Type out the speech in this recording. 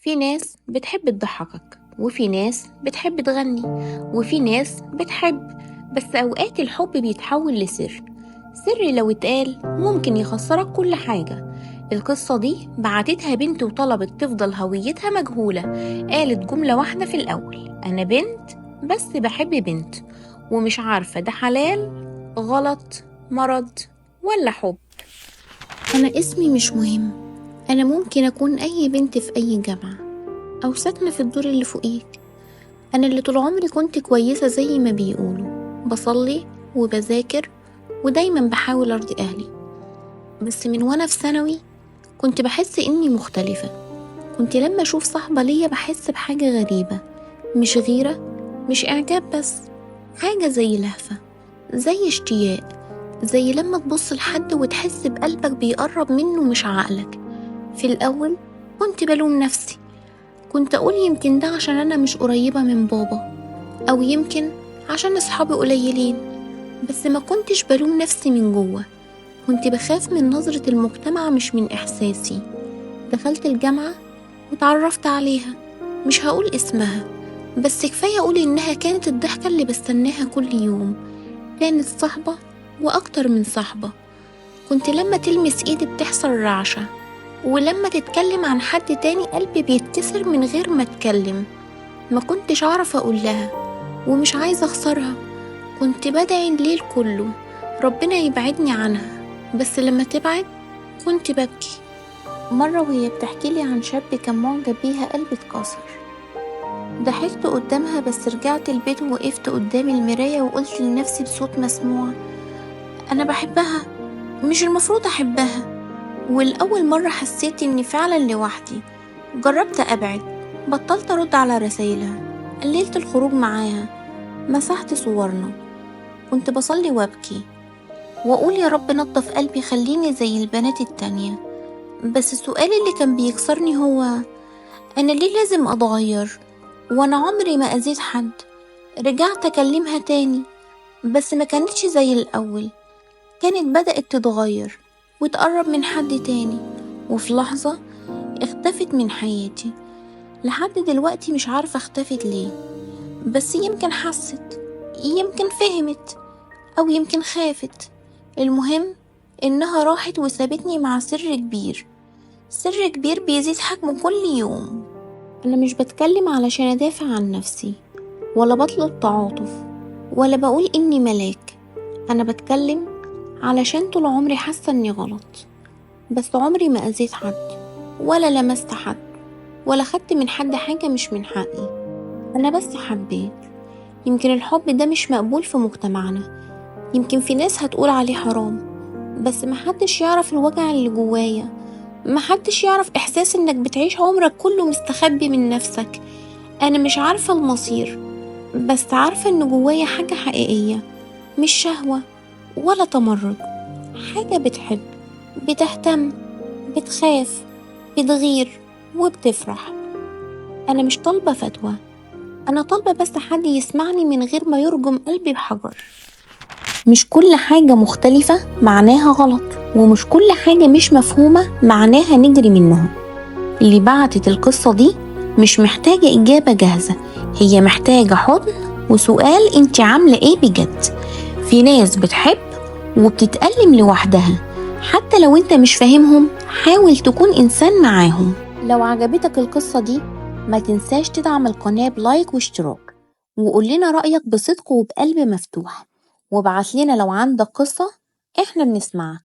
في ناس بتحب تضحكك، وفي ناس بتحب تغني، وفي ناس بتحب، بس أوقات الحب بيتحول لسر، سر لو اتقال ممكن يخسرك كل حاجة. القصة دي بعتتها بنت وطلبت تفضل هويتها مجهولة. قالت جملة واحدة في الأول: أنا بنت بس بحب بنت، ومش عارفة ده حلال، غلط، مرض ولا حب. أنا اسمي مش مهم، أنا ممكن أكون أي بنت في أي جامعة أو ساكنة في الدور اللي فوقيك. أنا اللي طول عمري كنت كويسة زي ما بيقولوا، بصلي وبذاكر ودايما بحاول أرضي أهلي. بس من وأنا في ثانوي كنت بحس إني مختلفة. كنت لما أشوف صاحبة ليا بحس بحاجة غريبة، مش غيرة، مش إعجاب، بس حاجة زي لهفة، زي اشتياق، زي لما تبص لحد وتحس بقلبك بيقرب منه مش عقلك. في الأول كنت بلوم نفسي، كنت أقول يمكن ده عشان أنا مش قريبة من بابا، أو يمكن عشان أصحابي قليلين. بس ما كنتش بلوم نفسي من جوه، كنت بخاف من نظرة المجتمع مش من إحساسي. دخلت الجامعة وتعرفت عليها، مش هقول اسمها، بس كفاية أقول إنها كانت الضحكة اللي بستناها كل يوم. كانت صاحبة وأكتر من صاحبة. كنت لما تلمس إيدي بتحصل رعشة، ولما تتكلم عن حد تاني قلبي بيتكسر من غير ما اتكلم. ما كنتش أعرف أقول لها، ومش عايزة أخسرها. كنت بدعي الليل كله ربنا يبعدني عنها، بس لما تبعد كنت ببكي. مرة وهي بتحكي لي عن شاب كان معجب بيها قلبي اتكسر. ضحكت قدامها، بس رجعت البيت ووقفت قدام المراية وقلت لنفسي بصوت مسموع: أنا بحبها، مش المفروض أحبها. والأول مرة حسيت إني فعلا لوحدي. جربت أبعد، بطلت أرد على رسايلها، قللت الخروج معاها، مسحت صورنا. كنت بصلي وأبكي وأقول يا رب نظف قلبي، خليني زي البنات التانية. بس السؤال اللي كان بيكسرني هو: أنا ليه لازم أتغير وأنا عمري ما أذيت حد؟ رجعت أكلمها تاني، بس ما كانتش زي الأول. كانت بدأت تتغير وتقرب من حد تاني، وفي لحظة اختفت من حياتي. لحد دلوقتي مش عارفة اختفت ليه، بس يمكن حست، يمكن فهمت، أو يمكن خافت. المهم إنها راحت وسابتني مع سر كبير، سر كبير بيزيد حجمه كل يوم. أنا مش بتكلم علشان أدافع عن نفسي، ولا بطلب تعاطف، ولا بقول إني ملاك. أنا بتكلم علشان طول عمري حاسة إني غلط، بس عمري ما أذيت حد، ولا لمست حد، ولا خدت من حد حاجة مش من حقي. أنا بس حبيت. يمكن الحب ده مش مقبول في مجتمعنا، يمكن في ناس هتقول عليه حرام، بس محدش يعرف الوجع اللي جوايا، محدش يعرف إحساس إنك بتعيش عمرك كله مستخبي من نفسك. أنا مش عارفة المصير، بس عارفة إن جوايا حاجة حقيقية، مش شهوة ولا تمرد، حاجة بتحب، بتهتم، بتخاف، بتغير، وبتفرح. أنا مش طالبة فتوى، أنا طالبة بس حد يسمعني من غير ما يرجم قلبي بحجر. مش كل حاجة مختلفة معناها غلط، ومش كل حاجة مش مفهومة معناها نجري منها. اللي بعتت القصة دي مش محتاجة إجابة جاهزة، هي محتاجة حضن وسؤال: انت عاملة ايه بجد؟ في ناس بتحب وبتتألم لوحدها، حتى لو انت مش فاهمهم حاول تكون إنسان معاهم. لو عجبتك القصة دي ما تنساش تدعم القناة بلايك واشتراك، وقول لنا رأيك بصدق وبقلب مفتوح، وابعت لنا لو عندك قصة احنا بنسمعك.